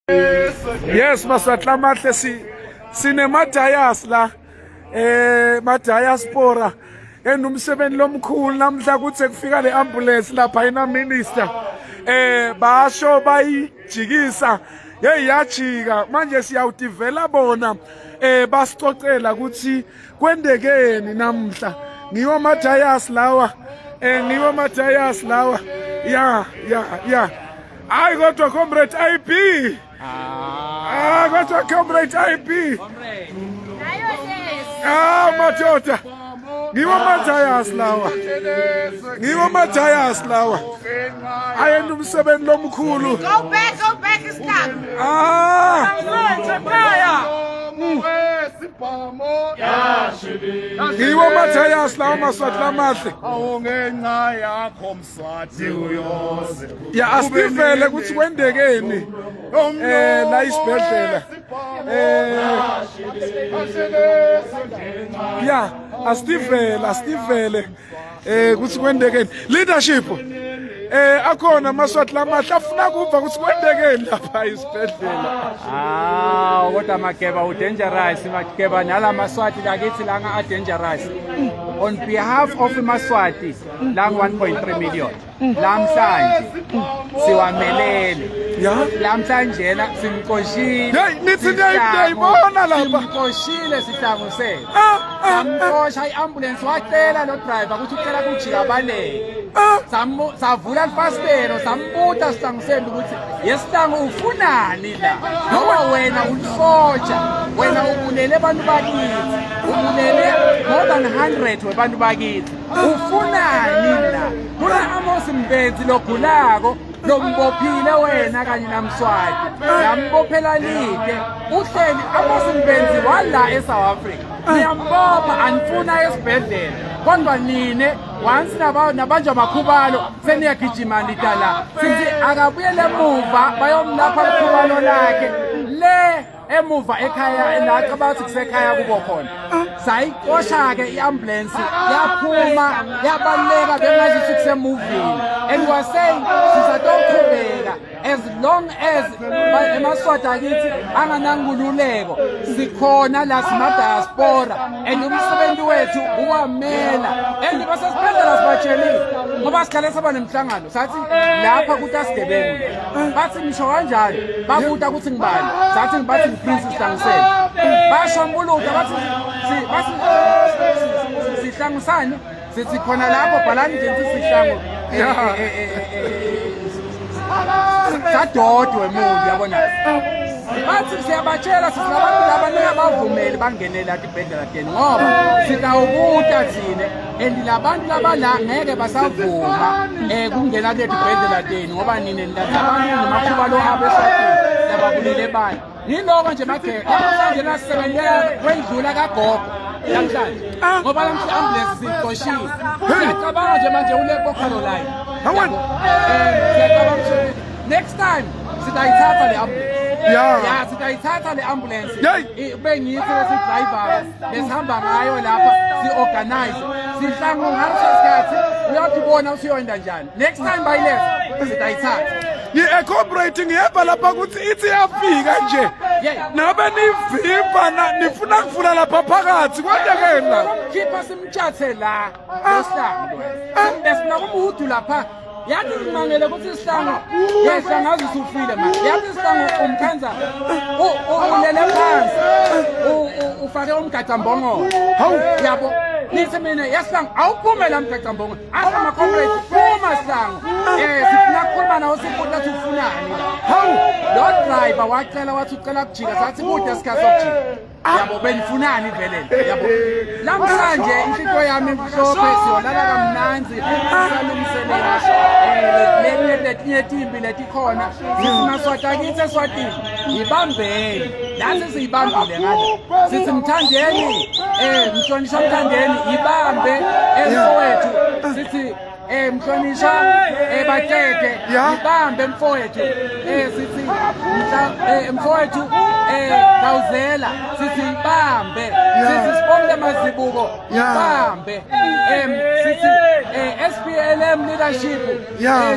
Yes Maswati lamahle si sinemadayas la eh madiaspora enomsebenzi lomkhulu namhla kuthe kufika le ambulance lapha ina minister eh basho bayijikisa hey yajika manje siyawutivela bona eh basicocela ukuthi kwendekeni namhla ngiwo madayas lawa eh ngiwo madayas lawa ya ya ya hayi kodwa comrade IB ah kodwa comrade IB ah madoda ngiwo madayas lawa ngiwo madayas lawa ayenda umsebenzi lomkhulu Go back, go back, stop. ah Ngiwo amathayasi lawo maswati lamahle. Awungenxa yakho mswati uyoze. Ya asivele ukuthi kwendekeni eh la isibhedlela. Eh Ya asivele asivele eh ukuthi kwendekeni leadership eh akhona amaswati lamahle afuna kuva ukuthi kwendekeni lapha isibhedlela Ah kodwa Mageba u dangerous Mageba nalamaswati lakithi langa a dangerous on behalf of imaswati la 1.3 million lamhlanje siwamelele ya lamhlanje la simxoshile Hey, nithi niyayibona lapha. simxoshile sihlangusele Ah, ah, ah, samxosha i-ambulance wacela lo driver ukuthi ucela kujika abaleke ah. Savula lifasitelo sambuta sihlangiseni ukuthi yesihlangu ufunani la ngoba wena ulisotsha wena ubulele abantu bakithi ubulele more than 100 webantu bakithi ufunani la kuna Amos Mbenzi logulako lombophile wena kanye namswati nambophela lide uhleli Amos Mbenzi wala eSouth Africa niyambopha anifuna esibhedlela kodwa nine once nabanjwa makhubalo seniyagijima nida la sithi akabuyele emuva bayomlapha likhubalo lakhe le emuva ekhaya la cabanga ukuthi kusekhaya kubo khona sayixosha-ke i-ambulensi yaphuma yabaleka bengazuthi kusemuvini and we are saying sisatoqhubeka as long as emaswati akithi anganankululeko sikhona la sima-diaspora and umsebenzi wethu uwamela and basesibhedlela sibatshelile ngoba sihlale saba nemhlangano sathi lapha kuthi asigebengu bathi ngisho kanjalo babuta ukuthi ngibani sathi ngibathi ngiprince sihlangisele bashambuluka bathi bathi sihlangisani sithi khona lapho bhalani nje nithi sihlangu sadodwe muntu yabona bathi siyabatshela sithi labantu laba ningabavumeli bangene la tibhedlela tenu ngoba sitawubuta thina and labantu labala ngeke basavuma um kungena kule tibhedlela tenu ngoba nina nilathi abantu nemakhubalo abo eswatini lababulele bani yiloko nje mageke namhlanje nasebenzela kwendlula kagogo namhlanje Ah. ngoba namhlanje ambulance siyixoshile siyacabanga nje manje uleko Caroline Hawu. Eh, siyacabanga ukuthi next time sitayithatha le ambulance Ya. ya sitayithatha le ambulance Yeyi. Kube ngithi lesidrayivayo besihamba ngayo lapha si-organize sihlangu ngaleso sikhathi uyakubona usuyoyenda njani next time bayiletha sitayithatha Ngi-comrade ngiyeva lapha ukuthi ithi yafika nje. Yeah. Nabe nivimba na nifuna kuvula lapha phakathi kwendekeni la. Kumkhipha simtshathe la losihlangu lo. Besifuna kumhudu lapha. Yathi ngimangele ukuthi isihlangu yehla ngazi usufile manje. Yathi isihlangu umkhanza ulele phansi. Ufake umgacambongolo. Hawu. Yabo. Nithi mina yasihlangu awuphume la mgacambongolo. Asho ma comrade phuma sihlangu. Eh sifuna ukukhuluma nawe sibuta ukuthi ufunani la. Hawu. Lo driver wacela wathi ucela kujika sathi kude isikhathi sokujika. Yabo benifunani vele yabo. Namhlanje inhlito yami imhlophe siyolala kamnandzi salungiselela eh letinye timbi letikhona simaswati akithi eswatini yibambeni nathi siyibambile ngala sithi mthandeni eh mhlonishwa mthandeni yibambe emfowethu sithi eh mhlonishwa eh bacede Ya. yibambe mfowethu eh sithi mhla eh mfowethu eh Gawuzela sithi ibambe. Sithi Sibongile Mazibuko ibambe. Sithi SPLM leadership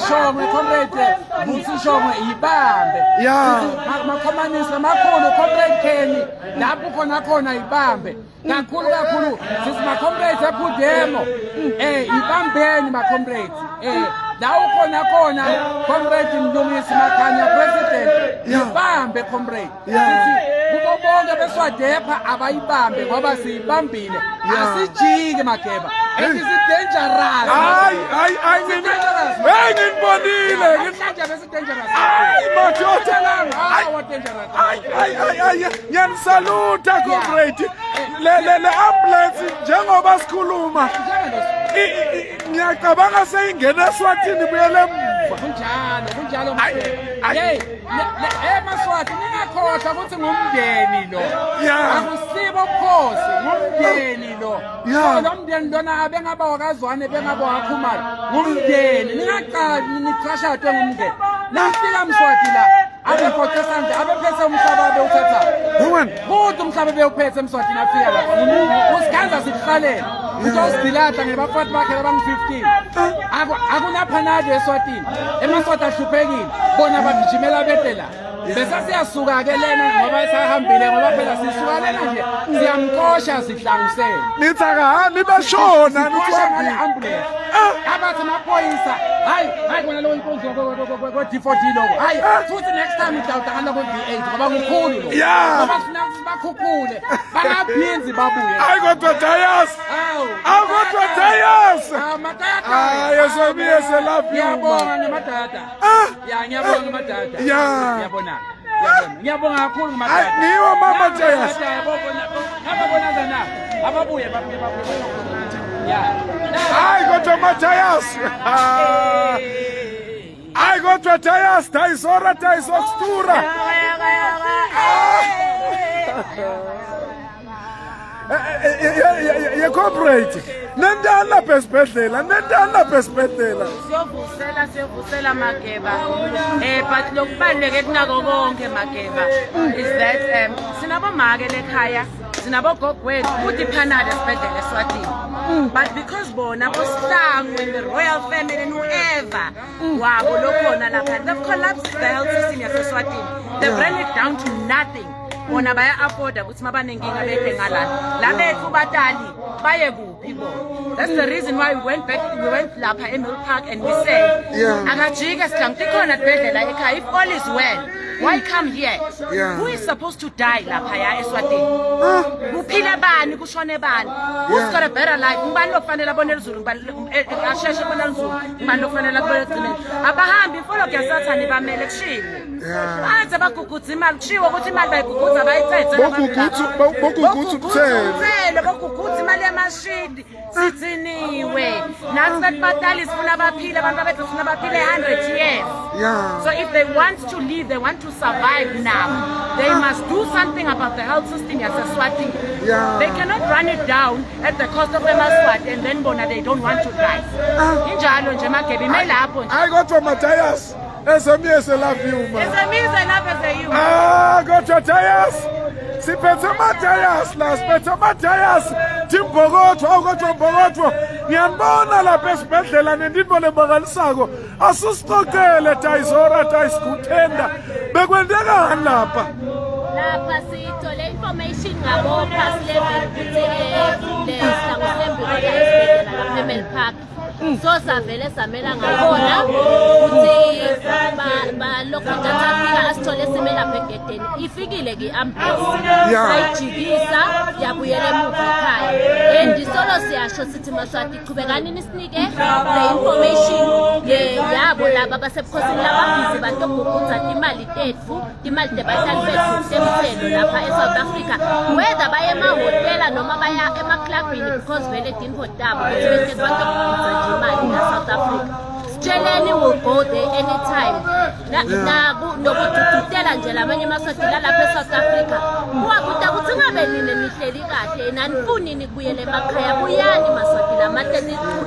Shongwe comrade Vusi Shongwe ibambe. Sithi makhomanisi amakhulu comrade Kenny lapho khona khona ibambe. Kakhulu kakhulu sithi ma-comrades ephudemo ibambeni ma-comrades la ukhona khona comrade Mlungisi Makhanya president ibambe comrade. Sithi kubo bonke beswadepha abayibambe ngoba siyibambile. Asijiki Mageba. It is dangerous. Hayi hayi hayi mina. Hey nginibonile. Namhlanje besi dangerous. Hayi madoda. Hayi dangerous. Hayi hayi hayi hayi ngiyanisaluta comrade. Le le le ambulance njengoba sikhuluma ngiyacabanga seyingena eSwatini ibuyele emuva. Kunjalo, kunjalo. Hey, emaswati ningakhohlwa ukuthi ngumndeni lo. Akusibo ubukhosi, ngumndeni lo. So lo mndeni lona abengaba wakazwane bengaba wakhumalo. Ngumndeni, ningaqali nichashatwe ngumndeni. Nafika Mswati la abegoqe sandla abephethe umhlaba abewuthatha. Kude umhlaba ebewuphethe Mswati nafika lapha. Usikhanza sikuhlalela. Uzosidilata ngebafati bakhe labangu-15. Akunaphanado eSwatini. EmaSwati ahluphekile. Bona bagijimela bete la. Bese siyasuka-ke lena ngoba sahambile ngoba phela sisuka lena nje siyamxosha sihlangisele. Nithi akahambi bashona nithi ngale ambulance. Abathi amaphoyisa hayi hayi kona lo inkunzi kwe-D4D lokho hayi futhi next time ngidawuda ngalo kwe-V8 ngoba kukhulu lo. Ngoba sifuna ukuthi bakhukhule bangaphinzi babuye. Hayi kodwa Dayas. Awu kodwa Dayas. Hayi esomiye selaphi. Ngiyabonga ngemadada. Ya ngiyabonga ngemadada. Ngiyabona. Ngiyabonga kakhulu ngemadada. Ngiwo mama Dayas. Ababona na ababuye babuye babuye. Ya. Hayi kodwa Matthias. Hayi kodwa Dayas, Dayisora, Dayisokstura. Ye comrade. Nentani lapha esibhedlela? Nentani lapha esibhedlela? Siyovusela siyovusela Mageba. But lokubaluleke kunako konke Mageba is that sinabomake lekhaya sinabogogo wethu kuthi phanale esibhedlela eSwatini. But because bona boSihlangu and the royal family and whoever wabo lokhona lapha they've collapsed the health system yaseSwatini. They've ran it down to nothing. Bona baya afforda ukuthi mabanenkinga bede ngalana. La bethu batali baye kuphi bona. That's the reason why we went back, we went lapha eMill Park and we said akajike Sihlangu ikhona ibhedlela ekhaya if all is well why come here? Who is supposed to die lapha ya eSwatini? Kuphile bani kushone bani? Who's got a better life? Ngubani lokufanele abone izulu ngubani asheshe bona izulu ngubani lokufanele abone egcineni? Abahambi imfologo yasathane bamele kushiwo. Bathi abagugudza imali kushiwo ukuthi imali bayigugudza bayithethe. Bogugudza umthelo. Bogugudza imali yamashidi. Sithiniwe. Nathi bethi batali sifuna baphile abantu bethu sifuna baphile 100 years. So if they want to live, they want to survive now, they must do something about the health system yaseSwatini. They cannot run it down at the cost of emaswati and then bona they don't want to die. Injalo nje Mageba imelapho nje. Hayi kodwa Matthias. Ezemize love you man. Ezemize love you. Ah kodwa Matthias. Siphethe Matthias la siphethe Matthias. Timbokotho awukodwa Mbokotho. Ngiyabona lapha esibhedlela nendinto lemangalisako. Asusixoxele Tayizora Tayisikuthenda. Bekwentekani lapha? Lapha sithole information ngabo past level ukuthi le Sihlangu Sembi kodwa esibhedlela lapha eMel Park. So savele samela ngakhona ukuthi balokhu afika asithole sime lapha egedeni. Ifikile ke i-ambulance. Sayijikisa yabuyela emuva ekhaya. And solo siyasho sithi Maswati chubekani nisinike le information yabo laba basebukhosini lababhizi batogugudza timali tetfu timali tebahlali bethu temthelo lapha eSouth Africa whether baye emahhotela noma baya emaklabhini because vele tintfo tabo kutsi bese batogugudza nje imali la South Africa. Sitsheleni will go there anytime. Nokududutela nje lamanye emaswati lalapha eSouth Africa. Kuwabuta kutsi ngabe Nangabe nine nihleli kahle nanifuni nikubuyela emakhaya buyani maswati lamahle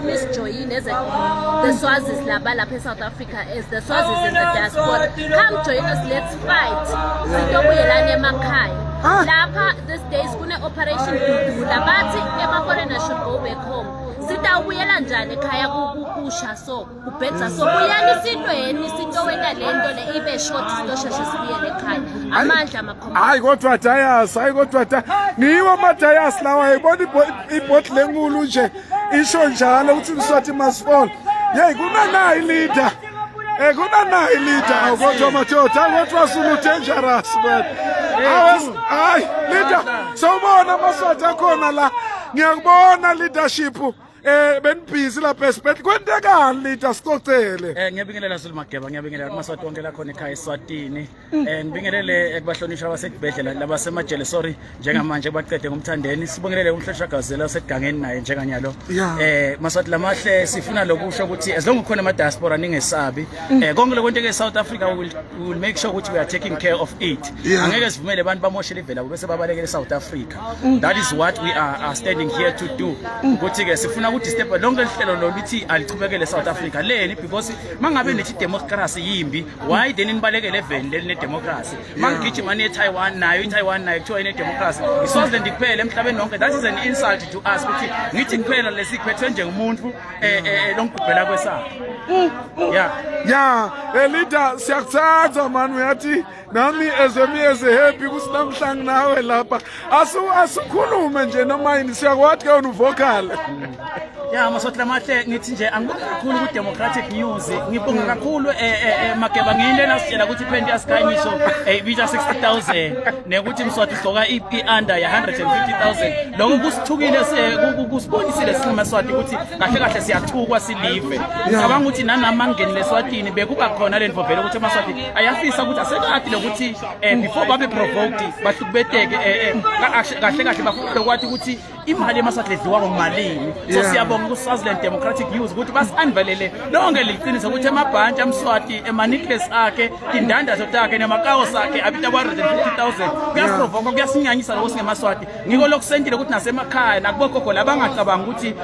nisijoyine as the Swazis laba lapha e-South Africa as the Swazis in the diaspora. Come join us, let's fight. Sitobuyelani emakhaya. Ah. Lapha these days kune-operation dudula bathi ema-foreigners should go back home. Sitawubuyela njani ekhaya kusha so kubhedza so buyani silweni sitowenta le nto le ibe short sitosheshe sibuyele ekhaya amandla amakhomba Hayi kodwa Dayas, hayi kodwa da. Ngiwo ama Dayas lawa ayibona ibhottle enkulu nje. Isho njalo ukuthi Mswati must fall. Hey kunanayi leader. Eh kunanayi leader awukodwa madoda, awukodwa Zulu dangerous man. Awes hayi leader sawubona amaswati akhona la. Ngiyakubona leadership eh benibhizi lapha esibhedlela. Kwentekani leader sicocele. Ngiyabingelela Zulu Mageba, ngiyabingelela kumaswati onke lakhona ekhaya eSwatini. Ngibingelele kubahlonishwa abasekubhedlela labasemajele sorry njengamanje baqede ngumthandeni. Sibongelele umhlonishwa Gazela osegangeni naye njenganyalo. Maswati lamahle sifuna lokusho ukuthi as long kukhona ama diaspora ningesabi. Konke lokwenteke eSouth Africa we will make sure ukuthi we are taking care of it. Angeke sivumele abantu bamoshele ivela bese babalekele eSouth Africa. That is what we are standing here to do. Ukuthi ke sifuna ukuthi step lonke lihlelo loluthi alichubekele eSouth Africa leni because mangabe nithi democracy yimbi why then nibalekele eveni leli ne-democracy mangigijima niye eTaiwan nayo iTaiwan nayo kuthiwa ine-democracy iSwaziland kuphela emhlabeni wonke. That is an insult to us ukuthi ngithi kuphela lesiphethwe njengomuntu longigubhela kwesakhe, yeah. Ya, leader siyakuthanda man uyathi nami as a me as a happy ukuthi namhla nginawe lapha. Asukhulume nje noma yini siyakwathi ke wena uvocal. Ya maswati lamahle ngithi nje angibonge kakhulu ku Democratic News ngibonga kakhulu Mageba ngiyinto enasitshela ukuthi iphenti yasikhanyiso ibiza 60000 nekuthi Mswati ugcoka i-under ya 150000. Lokho kusithukile kusibonisile singamaswati ukuthi kahle kahle siyathukwa silive. Ngicabanga ukuthi nanama ngingenile eSwatini bekuba khona le nto vele ukuthi amaswati ayafisa ukuthi asekade lokuthi before babe provoked bahlukubeteke kahle kahle bafuna lokwathi ukuthi imali emaswati ledliwa ngomalini. So siyabonga ku-Swaziland Democratic News ukuthi basi-unveilele lonke liqiniso ukuthi emabhantshi amswati ema-necklace akhe tindandatho takhe nemakawos akhe abita kwa-150 000. Kuyasiprovoka kuyasinyanyisa lokho singemaswati. Ngiko lokusentile ukuthi nasemakhaya nakubogogo labangacabanga ukuthi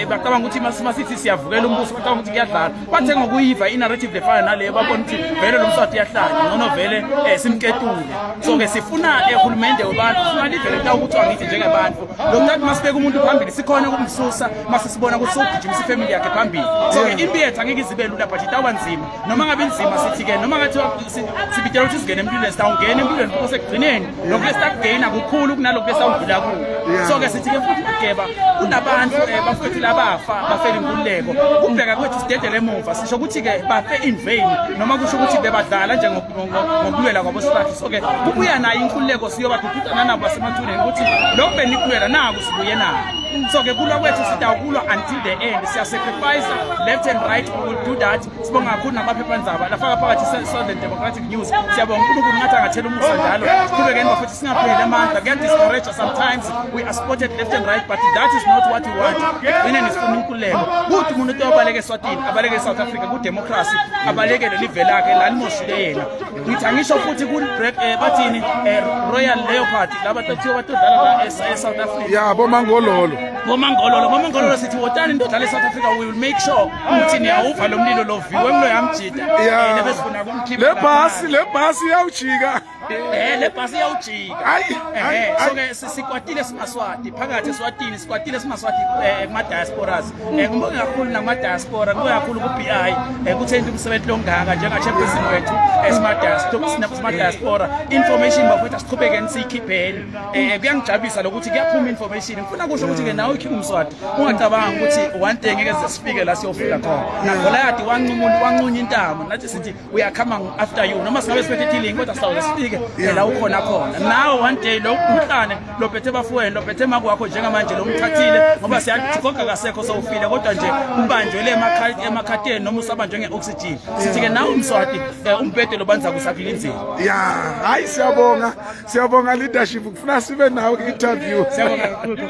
bacabanga ukuthi masithi siyavukela umbuso bacabanga ukuthi kuyadlala bathe ngokuyiva i-narrative lefana naleyo babona ukuthi vele lo mswati uyahlanya ngcono vele simketule. So-ke sifuna uhulumende webantu sifuna livele tawukuthiwa ngithi njengebantu lokuthathi masibeka umuntu phambili sikhona ukumsusa mase sibona ukuthi sowugijimisa ifamily yakhe phambili. So-ke impi yethu angeke izibe lula but itawuba nzima noma ngabe inzima sithi-ke noma ngathiwa sibitela ukuthi singene empilweni sitawungena empilweni because ekugcineni lokhu lesitakugaina kukhulu kunalokhu lesawudlula kuwo. So-ke sithi-ke futhi Mageba kunabantu bafowethu labafa bafela inkululeko kubheka kwethu sidedele emuva sisho ukuthi-ke bafe in vain noma kusho ukuthi bebadlala nje ngokulwela kwabo sibathi. So-ke kubuya nayo inkululeko siyobadududa nanabo basemathuneni ukuthi lokhu benikulwela naku sibuye nayo. So-ke kulwa kwethu sitawukulwa until the end siyasacrifice left and right, we will do that. Sibonga kakhulu namaphephandzaba lafaka phakathi Southern Democratic News. Siyabonga uNkulunkulu ngathi angathela umusa njalo siqhubekeni bafethu singapheleli amandla. Kuyadiscourage sometimes we are spotted left and right but that is not what we want. Ekugcineni sifuna inkululeko kuthi umuntu oyobaleka eSwatini abaleke eSouth Africa ku-democracy abalekele live lakhe lalimoshile yena. Ngithi angisho futhi ku-break bathini Royal Leopard laba bathiwa batodlala la e-South Africa. Ya bomangololo. Bomangololo bomangololo sithi wotani into odlala e-South Africa, we will make sure ukuthi niyawuva lo mlilo loviwe emlo yamjida lebesifuna kumkhipha. Le bhasi iyawujika. Le bhasi iyawujika. Hayi, hayi, So ke sikwatile simaswati phakathi eSwatini sikwatile simaswati kuma diasporas. Ngibonge kakhulu nakuma diaspora ngibonge kakhulu ku BI ukuthi ento umsebenzi longaka njenga chairperson wethu esima diaspora sima diaspora information bafowethu asiqhubekeni siyikhipheni. Kuyangijabulisa lokuthi kuyaphuma information. Ngifuna kusho ukuthi ke nawe King Mswati ungacabanga ukuthi one day ngeke size sifike la siyofika khona. NaGoliath wancumula wancunya intamo nathi sithi we are coming after you noma singabe siphethe ithilingi kodwa sawuze sifike la ukhona khona nawe one day lo mkhuhlane lophethe bafuweni lophethe makwakho njengamanje lo mthathile ngoba siyathi konke kasekho sowufile kodwa nje ubanjwe le emakhateni noma usabanjwe nge-oxygen. Sithi ke nawe Mswati umbhede lo banza kusakulinzile. Ya hayi siyabonga siyabonga leadership kufuna sibe nawe ku-interview. Siyabonga kakhulu.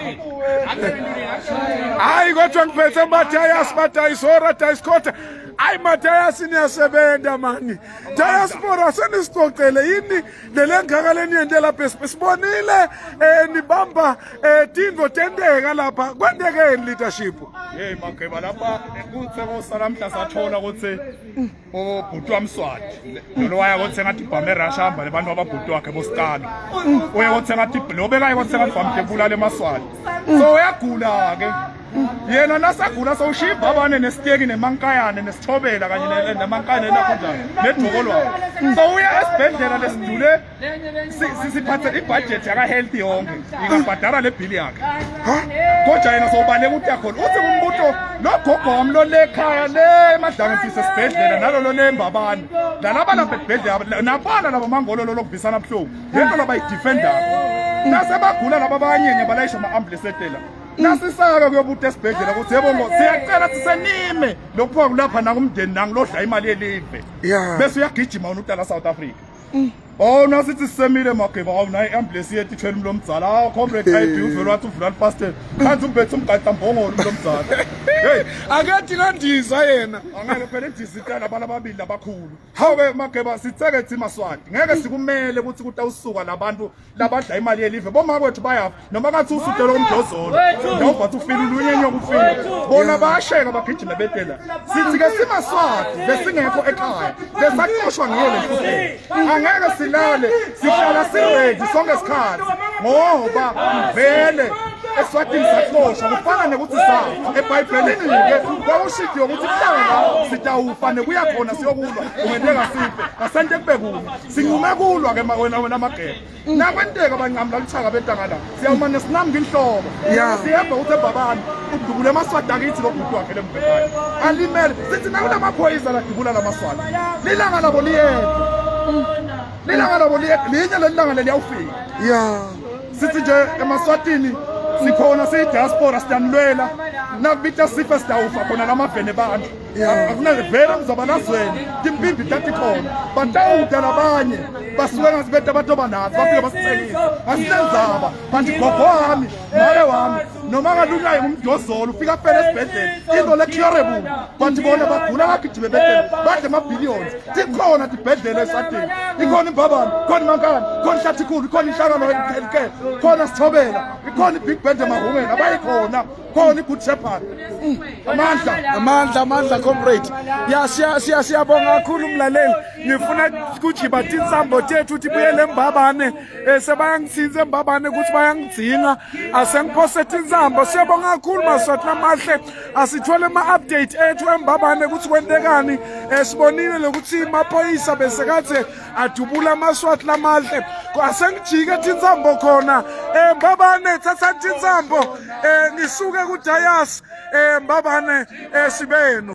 Hayi kodwa ngiphethe Matthias, Matayisora, Tayiskota. Hayi Matthias niyasebenza mani. Diaspora senisicocele yini lelengaka leniyente lapha sibonile eh nibamba eh tindvo tenteka lapha kwentekeni leadership. Hey mageba lapha kuthe kosalamhla sathola ukuthi ubhuti wamswati lolo waya kothenga tibhamu erussia hamba nebantu ababhuti wakhe bosicalo uye kothenga lo bekaye kothenga tibhamu tebulala emaswati so uyagula-ke yena nasagula sowushiya ibhabane nesiteki nemankayane nesithobela kanye nemankayane nakho njalo nedokolwane so uya esibhedlela lesidule siphathe ibhajethi yaka-health yonke ingabhadala le bhili yakhe kodwa yena sowubaleka ukuthi yakhona uthi kumbuto lo gogo wami lo le ekhaya le emadlanga mfise esibhedlela nalolo le mbabane lalaba lapha esibhedlela nabana laba mangololo lokuvisana buhlungu lento labayidefendako nasebagula laba abanyenye balayisha ama-ambulance etela nasisaka kuyobuta esibhedlela ukuthi yebo ngo siyacela sisenime lokuphiwa kulapha nakumndeni nangilodla imali yelive bese uyagijima wena utala South Africa Oh nasithi sisemile mageba awu nayi ambulance yethu ithwele umuntu omdala. Awu comrade IB uvele wathi uvula lifastel. Phansi umbethe umgaqa mbongolo umuntu omdala. Hey, akethi ngandiza yena. Angeke phela indiza iqala abantu ababili labakhulu. Hawu ke mageba sitseke thi maswati. Ngeke sikumele ukuthi kutawusuka labantu labadla imali yelive bomakwethu bayafa noma kathi usudela umdozolo ndawubhathi ufile ulunye nyoka ufile bona bayasheka bagijime betela sithi ke simaswati besingekho ekhaya besaxoshwa ngiyo le nhlupheko angeke silale sihlala siredi sonke isikhathi ngoba vele eswatini saxoshwa kufana nekuthi safa ebhayibhelini-ke kwakushidiwe ukuthi kuhlanga sitawufa nekuya khona siyokulwa ungenteka sife asente kube kunye Sinqume kulwa ke wena wena mageba. Nakwenteka banqamula luthaka betanga la. Siyawumane sinamka inhloko. Siyeva ukuthi ebabani udubule amaswati akithi lo bhuti wakhe lemvekhaya. Alimele sithi nakunamaphoyisa ladubula lamaswati. Lilanga labo liyedwa. Lilanga labo liyedwa. Linye lelilanga leliyawufika. Yeah. Sithi nje emaswatini sikhona siyi-diaspora siyanilwela nakubita sife sidawufa khona lamavene bantu akunavele mzabalazweni timpimbi tatikhona batawuta labanye basuke ngathi beta batoba nathi bafike basithengise asinenzaba but gogo wami make wami noma ngalunyaye ngumdozolo ufika afele esibhedlela into le-curable but bona bagula bagijime bedlela badle ama-billions tikhona tibhedlela eswatini ikhona imbabane khona imankani khona ihlathikulu ikhona inhlangano elikele khona sithobela ikhona i-big band emahungeni abayikhona khona i-good shepherd amandla amandla amandla comrade ya siya siya siyabonga kakhulu umlaleli ngifuna kujiba tinsambo tethu ukuthi buyele embabane eh sebayangithinta embabane ukuthi bayangidzinga asengiphose tinsambo siyabonga kakhulu maswati lamahle asithole ama-update ethu embabane ukuthi kwentekani eh sibonile lokuthi maphoyisa besekathe adubula amaswati lamahle asengijike tinsambo khona eh mbabane thatha tinsambo eh ngisuke kudayas eh mbabane eh sibenu.